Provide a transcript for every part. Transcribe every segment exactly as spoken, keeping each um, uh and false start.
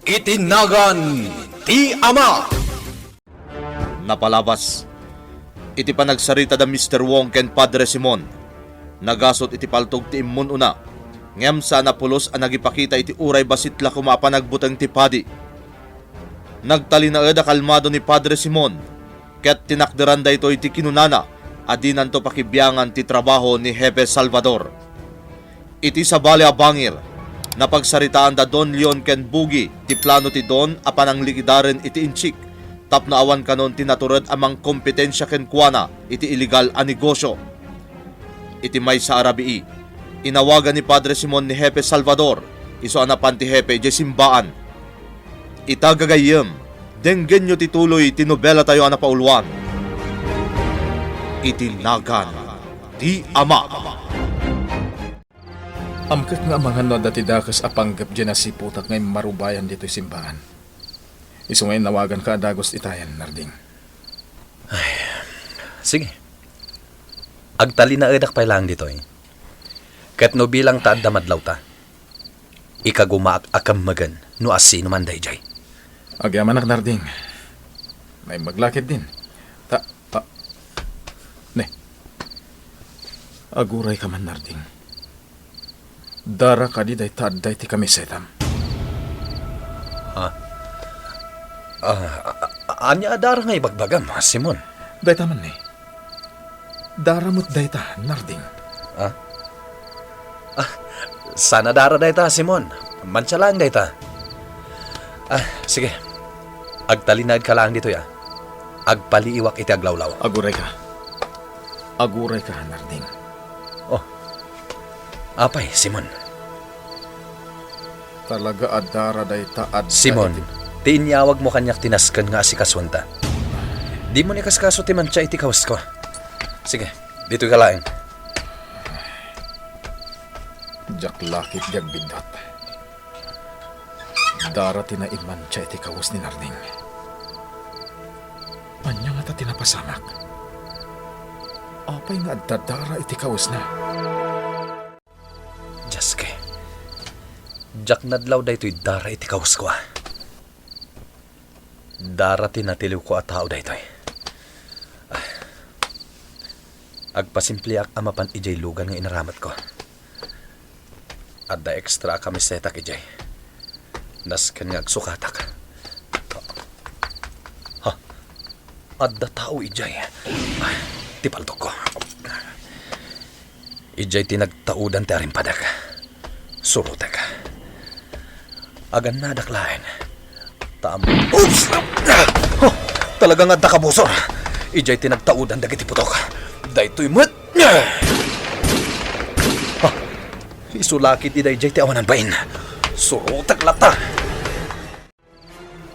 Iti nagan ti Ama. Napalabas. Iti panagsarita da Mister Wong ken Padre Simon, nagasut iti paltog ti immun-una, ngem saan a pulos a nagipakita iti uray bassit la koma a panagbuteng ti padi. Nagtalinaed a kalmado ni Padre Simon, ket tinakderan daytoy ti kinunana a dinanto pakibiangan ti trabaho ni Hepe Salvador. Iti sabali a bangir, napagsaritaan da Don Leon ken Bugi ti plano ti Don a pananglikidaren iti Inchik tapno awan kanon ti natured a mangkompetensia kenkuana iti iligal a negosio. Iti maysa a rabii, inawagan ni Padre Simon ni Hepe Salvador, isu a napan ti Hepe idiay simbaan. Ita gagayyem, denggenyo ti tuloy ti nobelatayo a napauluan, Iti Nagan ti Ama. Amkek nga amangan no adda ti dakes a panggep diay nasiputak nga immarubayan ditoy simbaan. Isu nga inawaganka a dagus itayen, Narding. Ay, sige. Agtalinaedak pay laeng ditoy. Ket no bilang ta adda madlawta, ikagumaak a kemmegen no asino man daydiay. Agyamanak, Narding. Naimbag la ketdin. Ta, ta, ne. Agurayka man, Narding. Dara kadi dayta adda iti kamisetam? Ha? Ah, a-, a-, ania a dara nga ibagbagam, Simon? Dayta man ni. Dara met dayta, Narding. Ah? Ah, saan a dara dayta, Simon. Mansa laeng dayta. Ah, sige. Agtalinaedka laeng ditoy, a. Agpaliiwak iti aglawlaw. Agurayka. Agurayka, Narding. Oh. Apay, Simon? Talaga a dara dayta adda Simon, iti ti inyawagmo kaniak ti nasken nga asikasuenta. Dimon ikaskaso ti mansa iti kawesko. Sige, ditoyka laeng. Diak la ketdi agbiddut. Dara ti naimmansa iti kawes ni Narding. Ania ngata ti napasamak? Apay nga adda dara iti kawesna? Diaske. Diak nadlaw daytoy dara iti kawesko, a. Dara ti natiliwko a tao daytoy. Ah. Agpasimpliak a mapan idiay lugan nga inaramidko. Adda extra a kamisetak idiay. Nasken nga agsukatak. Ha? Adda tao idiay. Ah, ti paltokko. Idiay ti nagtaudan ti arimpadek. Surotek. Agannadak laeng. Ta am-, Oops! Huh! Talaga nga adda kabusor. Idiay ti nagtaudan dagiti putok. Daytoy met. Ha! Isu la ketdi daydiay ti awanan bain. Surotek latta.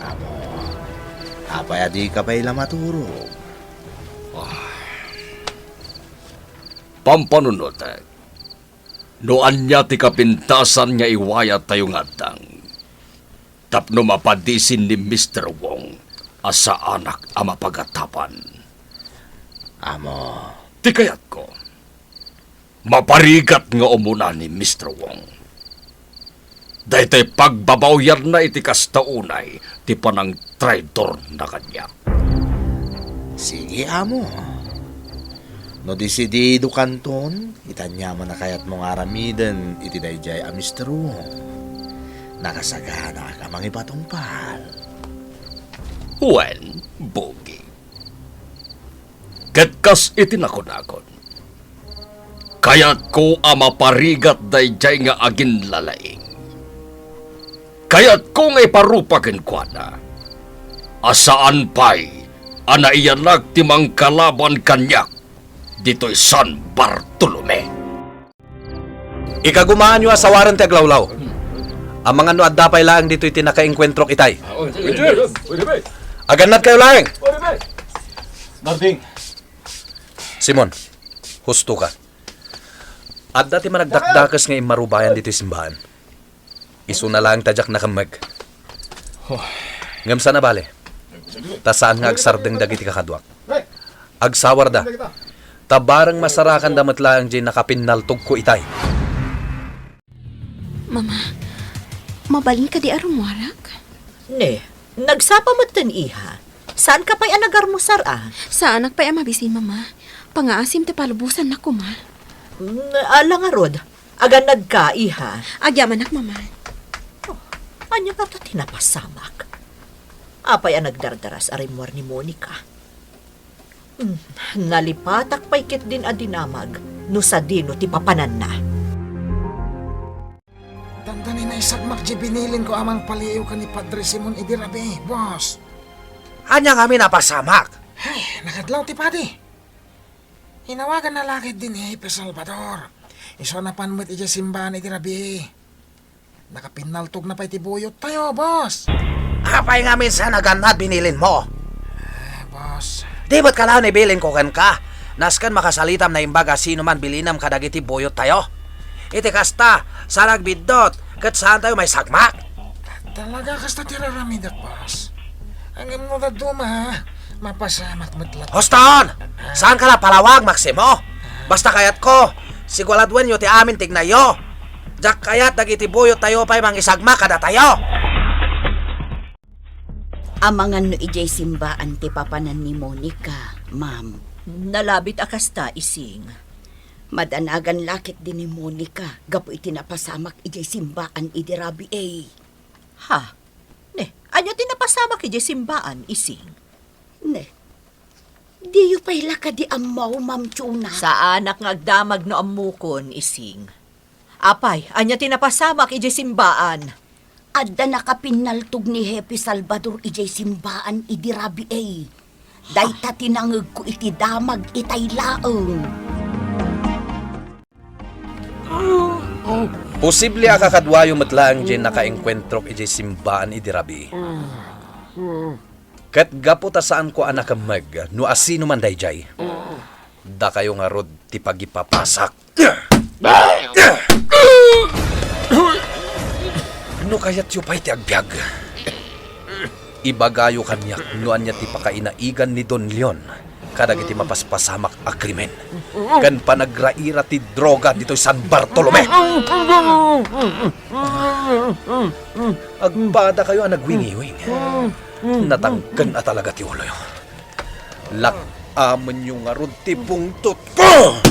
Amo, apay a dika pay la maturog? Ah. Pampanunotek, no ania ti kapintasan nga iwayat tayo nga addang tapno mapadisin ni Mister Wong a saanak a mapagatapan. Amo. Ti kayatko, maparigat nga umuna ni Mister Wong. Daytoy pagbabawianna iti kasta unay ti panangtraidorna kaniak. Sige, amo. No desidido kanton, ita ania man a kayatmo nga aramiden iti daydiay a Mister Wong. Nakasaganaak a mangipatungpal. Wen, Bugi. Ket kas iti nakunakon, kayatko a maparigat daydiay nga aginlalaing. Kayatko nga iparupa kenkuana a saan pay a naiyanak ti mangkalaban kaniak ditoy San Bartolome. Ikagumaanyo a sawaren ti aglawlaw. Amangan no adda pay laeng ditoy ti nakaengkuentrok itay. Agannadkayo laeng. Narding. Simon, husto ka. Adda ti managdakdakes nga immarubayan ditoy simbaan. Isuna laeng ta diak nakemmeg. Ngem saan a bale, ta saan nga agsardeng dagiti kakaduak. Agsawarda, ta bareng masarakanda met laeng diay nakapinnaltogko itay. Mama, mabalin kadi a rummuarak? Ne, nagsapa metten, iha. Saanka pay a nagarmusar, a? Saanak pay a mabisin, Mama. Pangaasim ti palubosannak koma. Mm, ala ngarud, agannadka, iha. Agyamanak, Mama. Oh, ania ngata ti napasamak? Apay a nagdardaras a rimmuar ni Monica? Hmm, nalipatak pay ketdin a dinamag no sadino ti papananna. Dandani naisagmak diay binilinko a mangpaliiw ken ni Padre Simon idi rabii, boss. Ania ngamin a napasamak? Ay, nakadlaw ti padi. Inawaganna la ketdi ni Hepe Salvador. Isu a napan met idiay simbaan idi rabii. Nakapinnaltogna pay ti buyottayo, boss. Apay ngamin saan a gannad binilinmo? Ah, boss. Di met kalaen ni bilinko kenka? Nasken makasalitam naimbag a sinoman bilinem kadagiti buyottayo. Iti kasta, saan agbiddut, ket saantayo maisagmak. Talaga kasta ti raramidek, boss. Ngem no dadduma, mapasamak met latta. Huston! Saanka la palawag, Maximo? Basta kayatko, sigualaduenyo ti amin ti ignayyo. Diak kayat dagiti buyottayo pay mangisagmak kadatayo. Amangan no idiay simbaan ti papanan ni Monica, ma'am. Nalabit a kasta, Ising. Madanagan la ketdi ni Monica gapu iti napasamak idiay simbaan idi rabii. Ha? Ne, ania ti napasamak idiay simbaan, Ising? Ne, diyo pay la kadi ammo, Ma'am Chona? Saanak nga agdamag no ammokon, Ising. Apay, ania ti napasamak idiay simbaan? Adda nakapinnaltog ni Hepe Salvador idiay simbaan idi rabii. Dayta ti nangegko iti damag itay laeng. Posible a kakaduayo met laeng diay nakaengkuentrok idiay simbaan idi rabii. Ket gapu ta saanko a nakemmeg no asinoman daydiay, dakayo ngarud ti pagipapasak. No kayatyo pay ti agbiag, ibagayo kaniak no ania ti pakainaigan ni Don Leon kadagiti mapaspasamak a krimen ken panagraira ti droga ditoy San Bartolome. Agpadakayo a nagwingiwing. Natangken a talaga ti uloyo. Lak-amenyo ngarud ti pungtotko!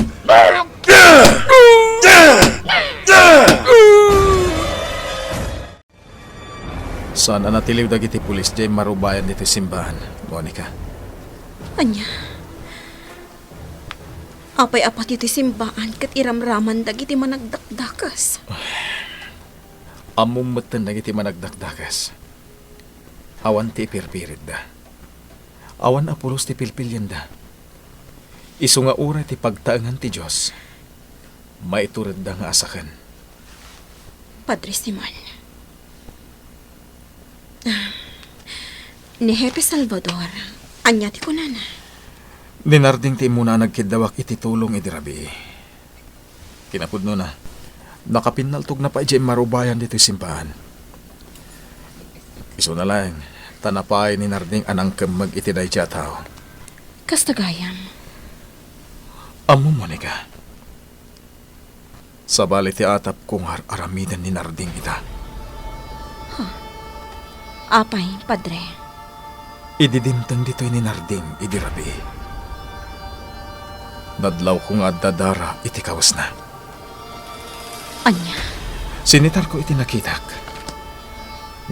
Saan a natiliw dagiti pulis diay marubayan ditoy simbaan, Monica. Ania? Apay a patio ti simbaan ket iramraman dagiti managdakdakes? Ammom metten dagiti managdakdakes. Awan ti ipirpiritda. Awan a pulos ti pilpilienda. Isu nga uray ti pagtaengan ti Dios, maituredda nga asaken. Padre Simon. Ah, ni Hepe Salvador, ania ti kunana? Ni Narding ti immuna a nagkiddawak iti tulong idi rabii. Kinapudnona, nakapinnaltogna pay idiay marubayan ditoy simbaan. Isuna laeng, ta napaay ni Narding a nangkemmeg iti daydiay a tao. Kasta gayam. Ammom, Monica. Sabali ti atapko nga ar-aramiden ni Narding ita. Huh. Apay, Padre? Idi dimteng ditoy ni Narding idi rabii, nadlawko nga adda dara iti kawesna. Ania? Sinitarko iti nakitak,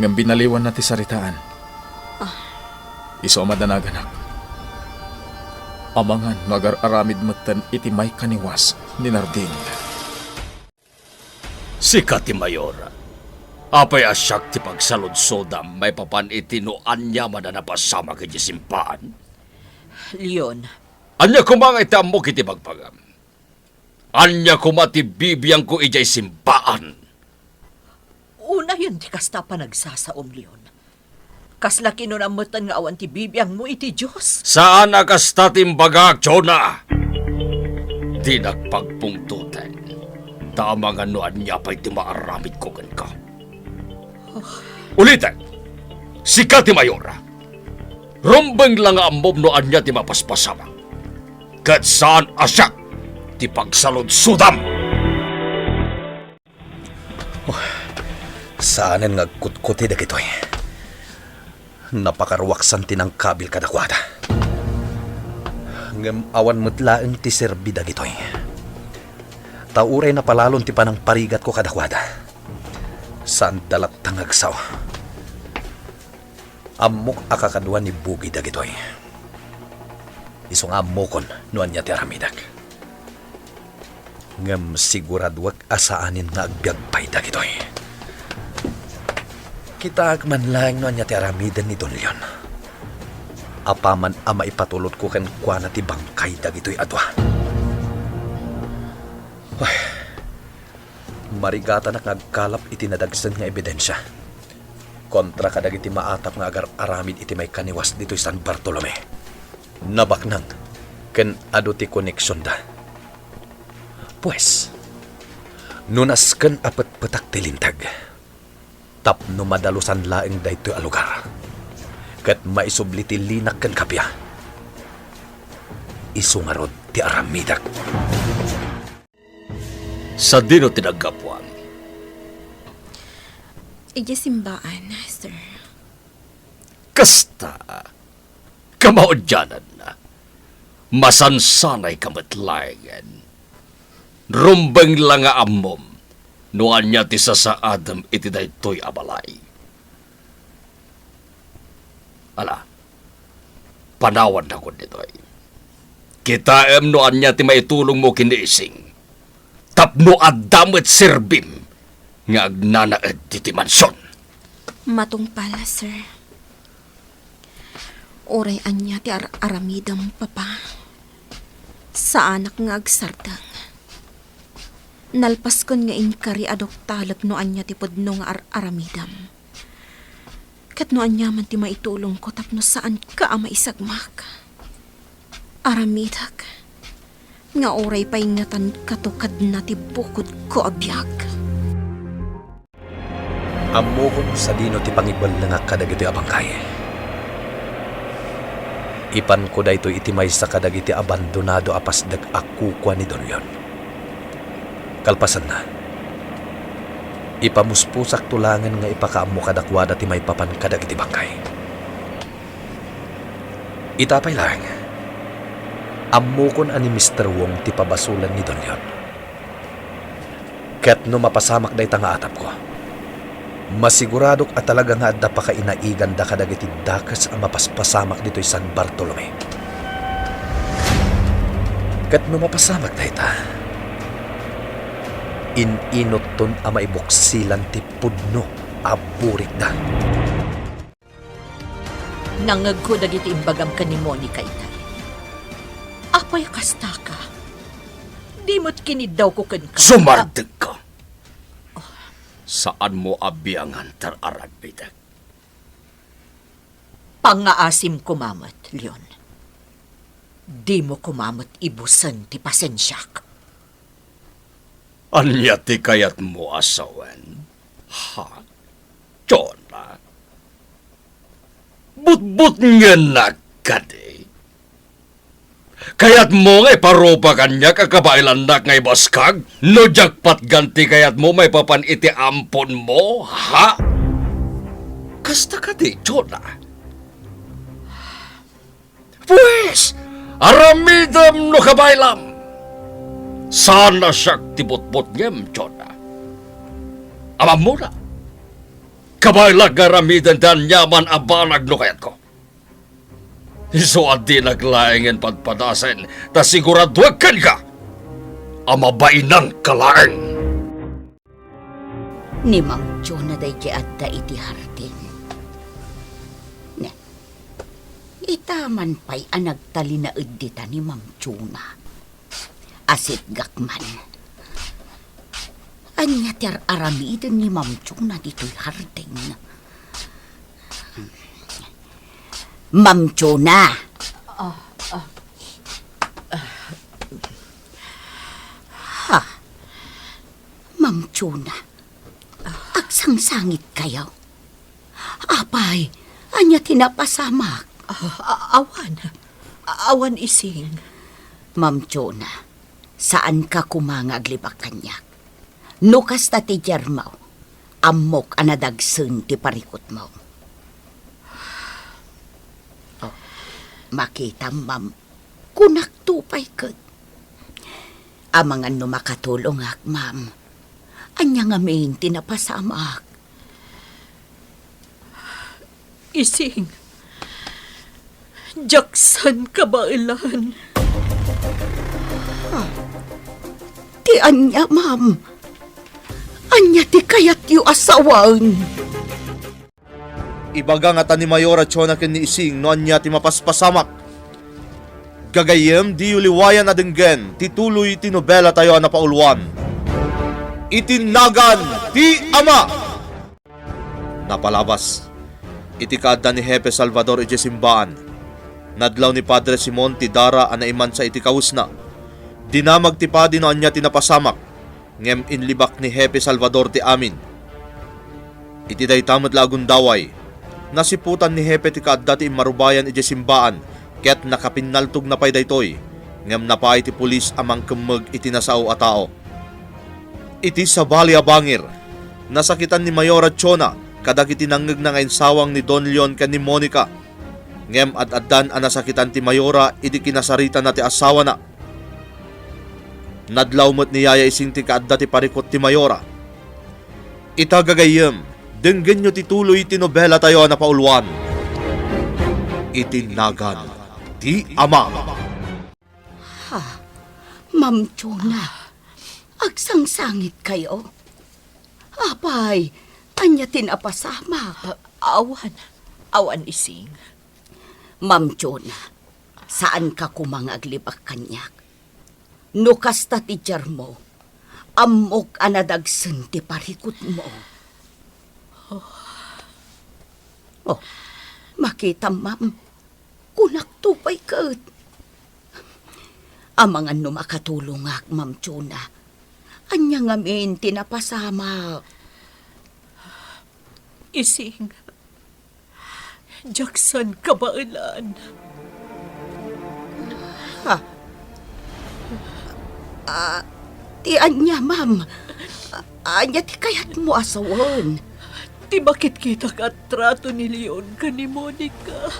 ngem binaliwanna ti saritaan. Ah. Isu a madanaganak. Amangan no agar-aramid metten iti maikaniwas ni Narding. Sika ti mayor. Apay a siak ti pagsaludsodam maipapan iti no ania man a napasamak idiay simbaan? Leon. Ania koma nga iti ammok iti bagbagam? Ania koma ti bibiangko idiay simbaan? Unayen ti kasta a panagsasaom, Leon. Kasla kinunam metten nga awan ti bibiangmo iti Dios? Saan a kasta ti imbagak, Jonah. Dinak pagpungtoten, ta amangan no ania pay ti maaramidko kenka. Ulitek, sika ti mayor. Rumbeng la nga ammom no ania ti mapaspasamak, ket saan a siak ti pagsaludsodam. Oh, saanen nga agkutkuti dagitoy. Napakaruaksan ti nangkabil kadakuada. Ngem awan met laeng ti serbi dagitoy. Ta uray napalalon ti panangparigatko kadakuada, saanda latta nga agsao. Ammok a kakadua ni Bugi dagitoy. Isu nga ammokon no ania ti aramidek. Ngem siguraduek a saanen nga agbiag pay dagitoy. Kitaek man laeng no ania ti aramiden ni Don Leon. Apaman a maipatulodko kenkuana ti bangkay dagitoy a dua. Ay, marigatanak nga agkalap iti nadagsen nga ebidensia kontra kadagiti maatap nga agar-aramid iti maikaniwas ditoy San Bartolome. Nabaknang ken adu ti koneksionda. Pues, no nasken a petpetak ti linteg, tapno madalusan laeng daytoy a lugar, ket maisubli ti linak ken kappia, isu ngarud ti aramidek. Sadino ti naggapuan? Idiay simbaan, sir. Kasta, kamaudiananna. Masansanay ka met laengen. Rumbeng la nga ammom no ania ti sasaadem iti daytoy a balay. Ala, panawannak ditoy. Kitaem no ania ti maitulongmo ken ni Ising. Tapno adda met serbim nga agnanaed ditoy mansion. Matungpal, sir. Uray ania ti ar-aramidem, Papa, saanak nga agsardeng. Nalpasken nga inkari a duktalek no ania ti pudno nga ar-aramidem. Ket no ania man ti maitulongko tapno saanka a maisagmak, aramidek nga uray pay ngatankato kadna ti bukodko a biag. Ammokon sadino ti pangibellengak kadagitoy a bangkay. Ipanko daytoy iti maysa kadagiti abandonado a pasdek a kukua ni Don Leon. Kalpasanna, ipamusposakto laengen nga ipakaammo kadakuada ti maipapan kadagiti bangkay. Ita pay laeng, ammokon a ni Mister Wong ti pabasolan ni Don Leon. Ket no mapasamak dayta nga atapko, masiguradok a talaga nga adda pakainaiganda kadagiti dakes a mapaspasamak ditoy San Bartolome. Ket no mapasamak dayta, in-inutton a maibuksilan ti pudno a burikda. Nangngegko dagiti imbagam ken ni Monica itay. Apay kastaka? Di met kiniddawko kenka. Sumardegka. Saanmo a biangan ti ar-aramidek. Pangngaasim koma met, Leon. Dimo koma met ibusen ti pasensiak. Ania ti kayatmo a sawen? Ha? Jonah? Butbutngenak kadi? Kayatmo nga iparupa kaniak a kabaelannak nga ibaskag? No diak patgan ti kayatmo maipapan iti amponmo, ha? Kasta kadi, Jonah? Pues, aramidem no kabaelam. Saan a siak ti butbutngem, Jonah. Ammoda, kabaelak nga aramiden ti aniaman a banag no kayatko. Isu a dinak laengen padpadasen, ta siguraduek kenka a mabainanka laeng. Ni Ma'am Jonah daydiay adda iti hardin. Ne, ita man pay a nagtalinaed dita ni Ma'am Jonah. Asitgak man. Ania ti ar-aramiden ni Ma'am Jonah ditoy hardin? Ma'am Jonah. Ah, ah. Ha? Ma'am Jonah, agsangsangit kayo? Apay, ania ti napasamak? Ah, a-, awan. Awan, Ising. Ma'am Jonah, saanka koma nga aglibak kaniak. No kasta ti diarmo, ammok a nadagsen ti parikutmo. Makitam, ma'am. Kunakto pay ket. Amangan no makatulongak, ma'am. Ania ngamin ti napasamak? Ising, diak saan kabaelan. Ti ania, ma'am? Ania ti kayatyo a sawen? Ibaga ngata ni Mayora Chona ken ni Ising no ania ti mapaspasamak. Gagayyem, diyo liwayan a denggen ti tuloy ti nobelatayo a napauluan, Iti Nagan ti Ama! Napalabas, iti kaadda ni Hepe Salvador idiay simbaan, nadlaw ni Padre Simon ti dara a naimansa iti kawesna. Dinamag ti padi no ania ti napasamak, ngem inlibak ni Hepe Salvador ti amin. Iti dayta met la a gundaway, nasiputan ni Hepe ti kaadda ti immarubayan idiay simbaan ket nakapinnaltogna pay daytoy, ngem napay ti pulis a mangkemmeg iti nasao a tao. Iti sabali a bangir, nasakitan ni Mayora Chona kadagiti nangngegna nga insawang ni Don Leon ken ni Monica. Ngem ad-addan a nasakitan ti Mayora idi kinasaritana ti asawana. Nadlaw met ni Yaya Ising ti kaadda ti parikut ti Mayora. Ita gagayyem, denggenyo ti tuloy ti nobelatayo a napauluan, Iti Nagan ti Ama. Ha? Ma'am Chona, agsangsangitkayo? Apay, ania ti napasamak? Awan, awan, Ising. Ma'am Chona, saanka koma nga aglibak kaniak. No kasta ti diarmo, ammok a nadagsen ti parikutmo. Oh, makitam, ma'am. Kunakto pay ket. Amangan no makatulongak, Ma'am Chona. Ania ngamin ti napasamak? Ising, diak saan kabaelan. Ha? Ah, ti ania, ma'am? Ah, ania ti kayatmo a sawen? Ti makitkitak a trato ni Leon ken ni Monica.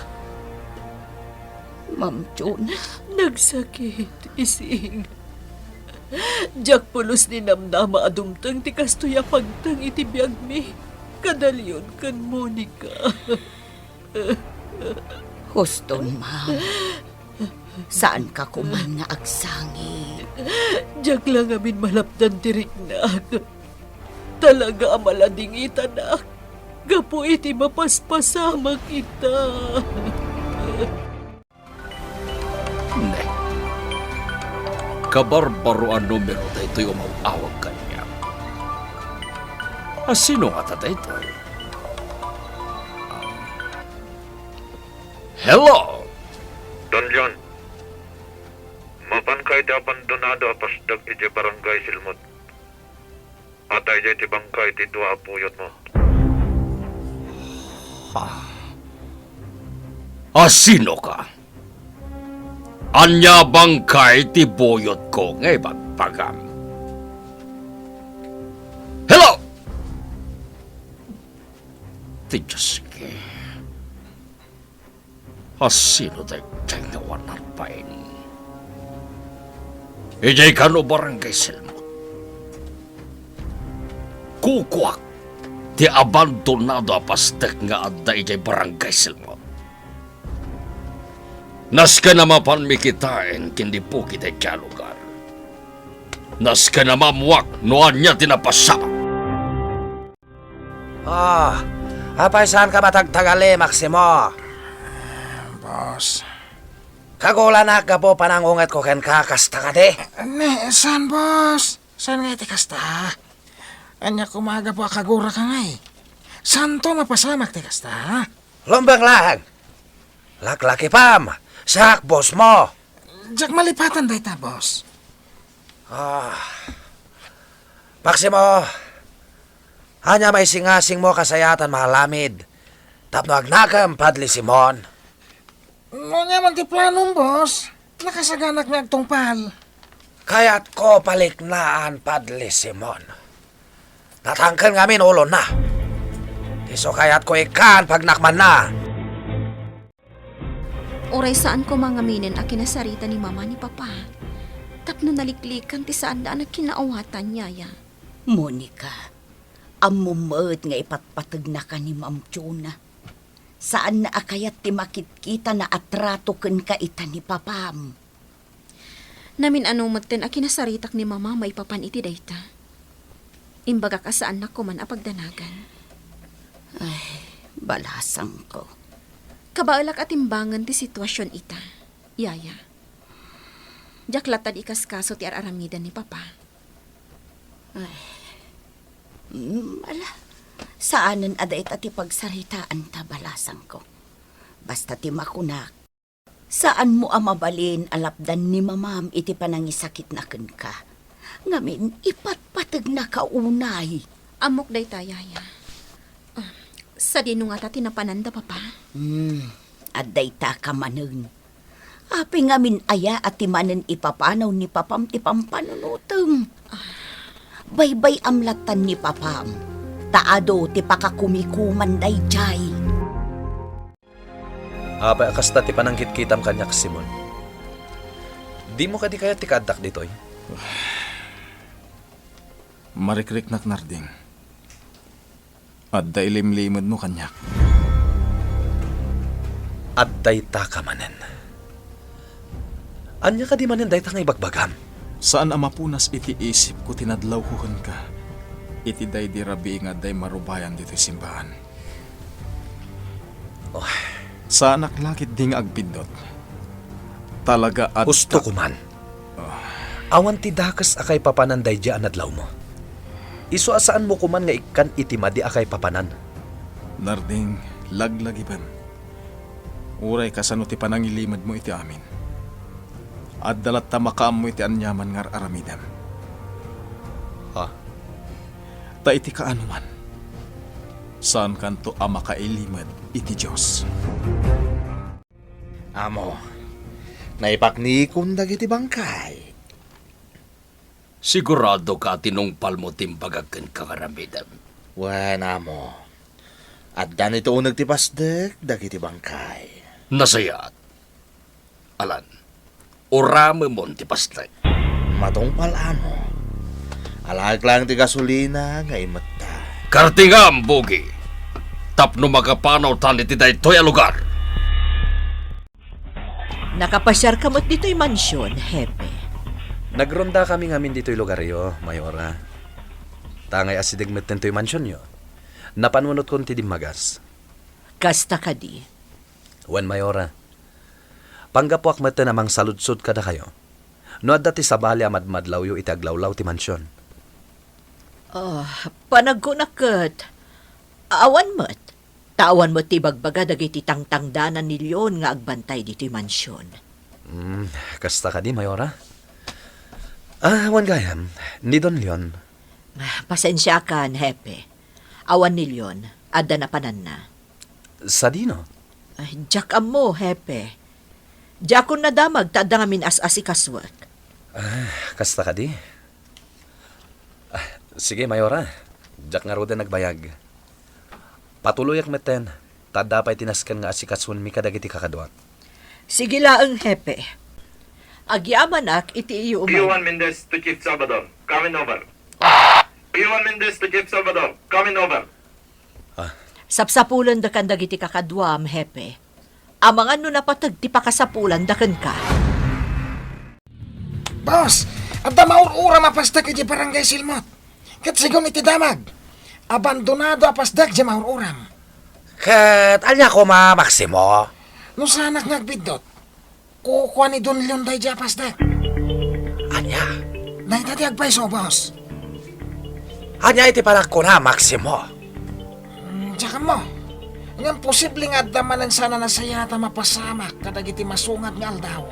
Ma'am Chona. Nagsakit, Ising. Diak pulos ninamnama a dumteng ti kastoy a pagteng iti biagmi kada Leon ken Monica. Huston, ma'am. Saanka koman nga agsangit. Diak la ngamin malapdan ti riknak. Talaga a maladingitanak gapu iti mapaspasamak ita. Ne, kabarbaro a numero daytoy umaw-awag kaniak. A sino ngata daytoy? Hello! Don Leon, mapanka iti abandonado a pasdek idiay Barangay Silmot. Patay diay ti bangkay ti dua a buyotmo. Ah. A sino ka? Ania bangkay ti buyotko nga ibagbagam? Hello! Ti Dioski. A sino daytoy nga awan nalpain? Idiay kano Barangay Silmot. Kukuak ti abandonado a pasdek nga adda idiay Barangay Silmot. Nasken a mapanmi kitaen ken ni Puki daydiay a lugar. Nasken a maammuak no ania ti napasamak. Ah, apay saanka matagtagali, Maximo? Boss. Kagulanak gapu panangungetko kenka, kasta kadi? Ne, saan, boss. Saan nga iti kasta? Ania koma gapu a kaguraka ngay? Saanto mapasamak ti kasta? Lumbeng lang! Laklakipam! Siak, boss mo! Diak malipatan dayta, boss. Ah. Maximo, ania maisingasingmo kasayatan maalamid tapno agnakem, Padre Simon? No ania man ti planom, boss, nakasaganak nga agtungpal. Kayatko paliknaan, Padre Simon. Natangken ngamin ulonna. Isu kayatko ikkan pagnakmanna. Uray saan koma ngaminen a kinasarita ni Mama ni Papa tapno naliklikan ti saanda a nagkinaawatan, Yaya. Monica, ammom met nga ipatpategnaka ni Ma'am Jonah. Saanna a kayat ti makitkitana a trato kenka ita ni Papam. Namin-ano metten a kinasaritak ni Mama maipapan iti dayta. Imbagak a saannak koman a pagdanagan. Ay, balasangko. Kabaelak a timbangen ti situasion ita, Yaya. Diak latta di ikaskaso ti ar-aramiden ni Papa. Ay, mm, ala, saanen a dayta ti pagsaritaanta, balasangko. Basta ti makunak, saanmo a mabalin a lapdan ni Mamam iti panangisakitna kenka. Ngamin, ipatpategnaka unay. Ammok dayta, Yaya. Ah, sadino ngata ti napananda, Papa? Hmm, adda itaka manen. Apay ngamin aya a ti manen ipapanaw ni Papam ti pampanunotem? Baybay-am lattan ni Papam, ta adu ti pakakumikuman daydiay. Apay a kasta ti panangkitkitam kaniak, Simon? Dimo kadi kayat ti kaaddak ditoy? Marikriknak, Narding. Adda ilimlimedmo kaniak. Adda itaka manen. Ania kadi manen dayta nga ibagbagam? Saan a mapunas iti isipko ti nadlawko kenka iti daydi rabii nga adda immarubayan ditoy simbaan. Oh. Saanak la ketdi nga agbiddut. Talaga adda. Husto koman. Ah. Awan ti dakes a kaipapanan daydiay a nadlawmo. Isu a saanmo koman nga ikkan iti madi a kaipapanan. Narding, laglagipem. Uray kasano ti panangilimedmo iti amin, adda latta makaammo iti aniaman nga ar-aramidem. Ah. Ta iti kaanoman, saankanto a makailimed iti Dios. Amo, naipaknikon dagiti bangkay. Sigurado ka a tinungpalmo ti imbagak kenka nga aramidem? Wen, amo. Adda nito uneg ti pasdek dagiti bangkay. Nasayaat. Alan, uramemon ti pasdek. Matungpal, amo. Alaek laeng ti gasolina nga imetta. Kartingam, Bugi, tapno makapanawtan iti daytoy a lugar. Nakapasiarka met ditoy mansion, Hepe? Nagrondakami ngamin ditoy lugaryo, Mayora. Ta angay asideg metten toy mansionyo. Napanunotkon ti dimmagas. Kasta kadi. Wen, Mayora. Panggapuak metten a mangsaludsod kadakayo no adda ti sabali a madmadlawyo iti aglawlaw ti mansion. Ah, panagkunak ket awan met. Ta awan met ti ibagbaga dagiti tangtangdanan ni Leon nga agbantay ditoy mansion. Hmm, kasta kadi, Mayora? Ah, wen gayam, ni Don Leon. Ah, pasensiakan, Hepe. Awan ni Leon, adda napananna. Sadino? Ay, diak ammo, Hepe. Diakon nadamag ta adda ngamin as-asikasuek. Ah, kasta kadi? Ah, sige, Mayora. Diak ngaruden agbayag. Patuloyak metten, ta adda pay ti nasken nga asikasuenmi kadagiti kakaduak. Sige laeng, Hepe. Agyamanak iti iyo umay. P O one Mendez to Chief Salvador. Coming over. P O one Mendez to Chief Salvador. Coming over. Ah. Sapsapulendakan dagiti kakaduam, Hepe. Amangan no napateg ti pakasapulanda kenka. Boss, adda maur-uram a pasdek idiay Barangay Silmot. Ket sigun iti damag, abandonado a pasdek diay maur-uram. Ket ania koma, Maximo? No saanak nga agbiddut, kukua ni Don Leon daydiay a pasdek. Ania? Dayta ti agpayso, boss. Ania iti panagkuna, Maximo? Mm, diak ammo. Ngem posible nga adda manen saan a nasayaat a mapasamak kadagiti masungat nga aldaw.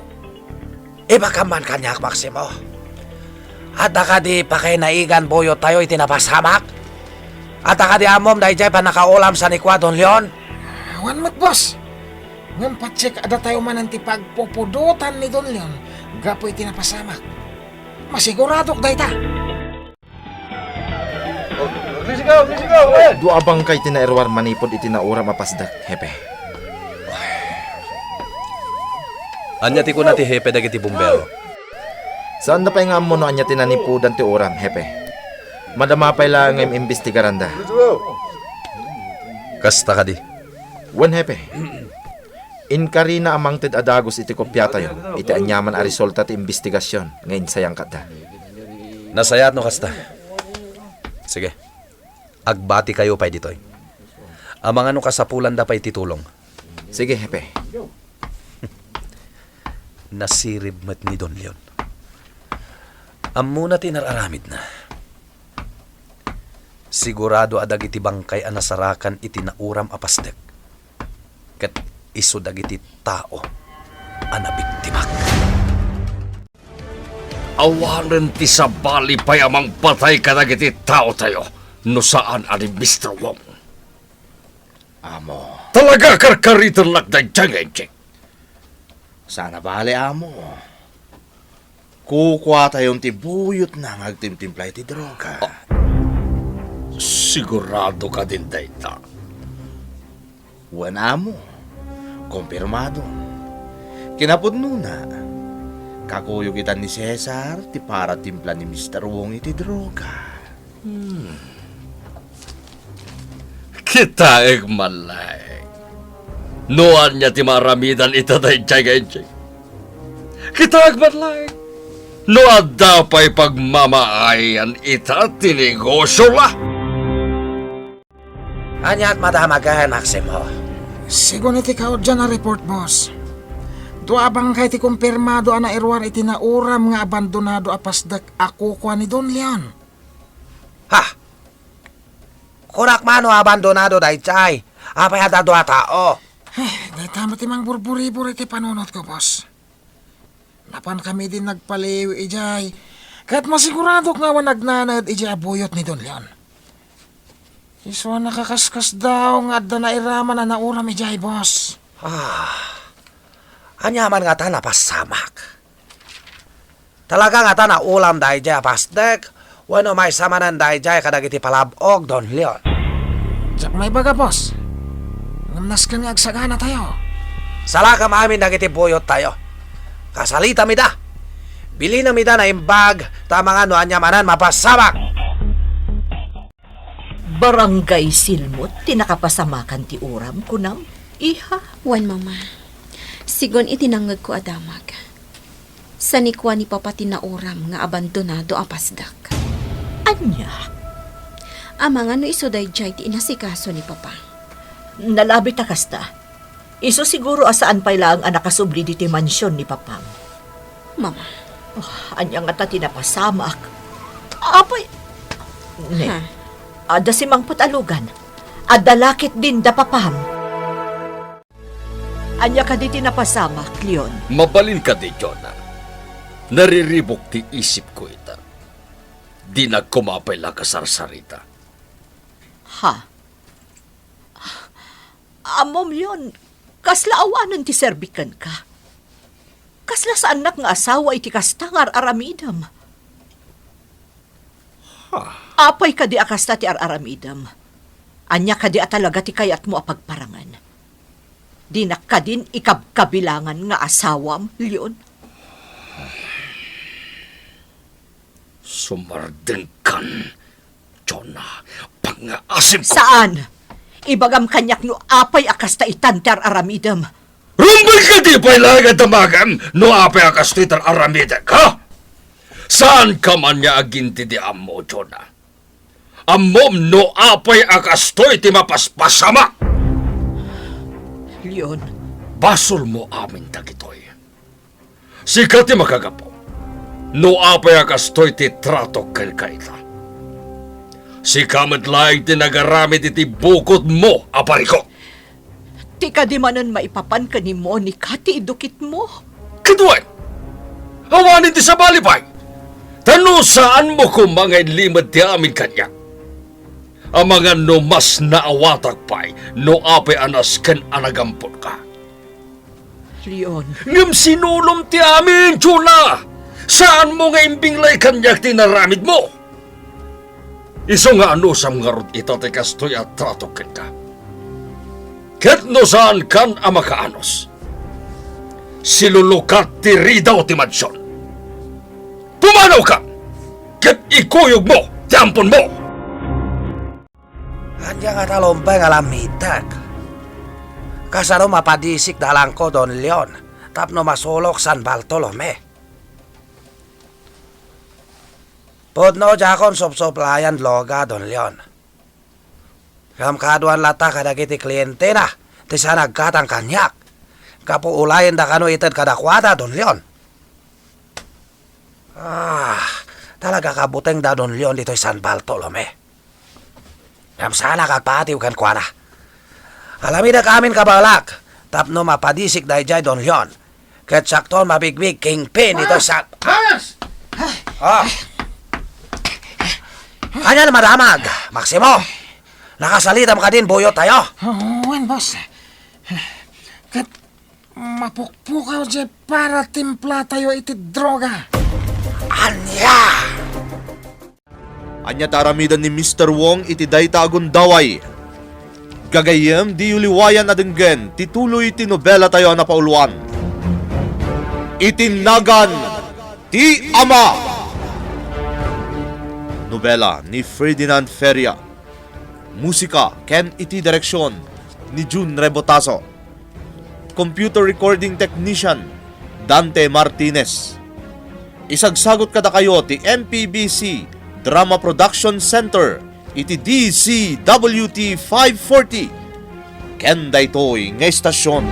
Ibagam man kaniak, Maximo. Adda kadi pakainaigan buyottayo iti napasamak? Adda kadi ammom daydiay pannakaulam sa ni kua Don Leon? Awan met, boss. Ngem patiek a datayo manen ti pagpupudotan ni Don Leon gapu iti napasamak. Masiguradok dayta. Oh, aglisigaw, aglisigaw, eh! Dua a bangkay ti nairuar manipud iti nauram a pasdek, Hepe. Ania ti kuna ti hepe dagiti bumbero? Saanda pay nga ammo no ania ti nanipudan ti uram, hepe. Madama pay laeng nga im-imbestigaranda. Kasta kadi? Wen, hepe. Inkarina a mangted a dagus iti kopiatayo iti aniaman a resulta ti imbestigasion nga insayangkatda. Nasayaat no kasta. Sige. Agbatikayo pay ditoy. Amangan no kasapulanda pay ti tulong. Sige, hepe. Nasirib met ni Don Leon. Ammona ti inar-aramidna. Sigurado a dagiti bangkay a nasarakan iti nauram a pasdek ket isu dagiti tao a nabiktimak. Awanen ti sabali pay a mangpatay kadagiti taotayo no saan a ni Mister Wong. Amo. Talaga karkaritennak daydiay nga injek. Saan a bale, amo. Kukuatayon ti buyotna nga agtimtimpla iti droga. Ah, sigurado kadin dayta? Wen, amo. Kompirmado. Kinapudnona, kakuyog itan ni Cesar ti paratimpla ni Mister Wong iti droga. Hmm. Kitaek man laeng no ania ti maaramidan ita daydiay nga injek. Kitaek man laeng no adda pay pagmamaayan ita ti negosio la. Ania ti madamagen, Maximo? Sigun iti kaudian a report, boss, dua a bangkay ti kumpirmado a nairuar iti nauram nga abandonado a pasdek a kukua ni Don Leon. Ha? Kunak mano abandonado daydiay. Apay adda dua a tao? Eh, dayta met ti mangburburibur iti panunotko, boss. Napankami din nagpaliw idiay, ket masiguradok nga awan agnanaed idiay a buyot ni Don Leon. Isu a nakakaskasdaaw nga adda nairaman a nauram idiay, boss. Ah, ania man ngata napasamak? Talaga ngata naulam daydiay a pasdek wenno maysa manen daydiay kadagiti palab-og, Don Leon? Diak maibaga, boss. Ngem nasken nga agsaganatayo. Salakam amin dagiti buyottayo. Kasalitam ida. Bilinam ida naimbag, ta amangan no ania manen mapasamak. Barangay Silmot ti nakapasamakan ti uram, kunam, iha? Wen, Mama. Sigun iti nangngegko a damag, saan ni kua ni Papa ti nauram nga abandonado a pasdek. Ania? Amangan no isu daydiay ti inasikaso ni Papa. Nalabit a kasta. Isu siguro a saan pay laeng a nakasubli ditoy mansion ni Papam. Mama. Oh, ania ngata ti napasamak? Apay, ne, Ha? Adda simangpet a lugan. Adda la ketdin da Papam. Ania kadi ti napasamak, Leon? Mabalin kadi, Jonah? Nariribuk ti isipko ita. Dinak koma pay la kasarsarita. Ha? Ammom, Leon, kasla awanen ti serbi kenka. Kasla saannak nga asawa iti kasta nga ar-aramidem. Ha? Apay kadi a kasta ti ar-aramidem? Ania kadi a talaga ti kayatmo a pagparangen? Dinak kadin ikabkabilangan nga asawam, Leon? Sumardengkan, Jonah. Pangngaasim ko. Saan! Ibagam kaniak no apay a kasta itan ti ar-aramidem. Rumbeng kadi pay laeng a damagem no apay a kastoy ti ar-aramidek, ha? Saanka man nga agintidi ammo, Jonah. Ammom no apay a kastoy ti mapaspasamak. Leon. Basolmo amin dagitoy. Sika ti makagapu no apay a kastoy ti tratok kenka ita. Sika met laeng ti nagaramid iti bukodmo a parikut. Ti kadi manen maipapan ken ni Monica ti idukitmo? Ket wen, awanen ti sabali pay. Ta no saanmo koma nga inlimed ti amin kaniak, amangan no mas naawatak pay no apay a nasken a nagamponka. Leon. Ngem sinulom ti amin, Jonah! Saanmo nga imbinglay kaniak ti inaramidmo? Isu nga anusam ngarud ita ti kastoy a tratok kenka. Ket no saankan a makaanus, Silulukat ti ridaw ti mansion. Pumanawka ket ikuyogmo ti amponmo. Ania ngata laeng pay nga lamitek? Kasano mapadisik dalangko, Don Leon, tapno masulok San Bartolome? Pudno diakon supsuplayan droga, Don Leon. Ngem kaaduan latta kadagiti klientena ti saan aggatang kaniak. Gapu ulayenda kano ited kadakuada, Don Leon. Ah, talaga kabutengda, Don Leon, ditoy San Bartolome. Ngem saanak agpaatiw kenkuana. Alamidek amin, kabaelak, tapno mapadisik daydiay Don Leon. Ket siakton mabigbig kingpin ditoy San... Hans! Ah. Ania ti madamag, Maximo? Nakasalitam kadin buyottayo? Oo, wen, boss. Ket mapukpukaw diay para timplatayo iti droga. Ania? Ania ti aramiden ni Mister Wong iti dayta a gundaway? Gagayyem, diyo liwayan a denggen ti tuloy ti nobelatayo a napauluan. Iti nagan ti Ama. Nobela ni Ferdinand Feria. Musika ken iti direksion ni Jun Rebotazo. Computer recording technician, Dante Martinez. Isagsagut kadakayo ti M P B C Drama Production Center iti D Z W T five forty. Ken daytoy nga istasion.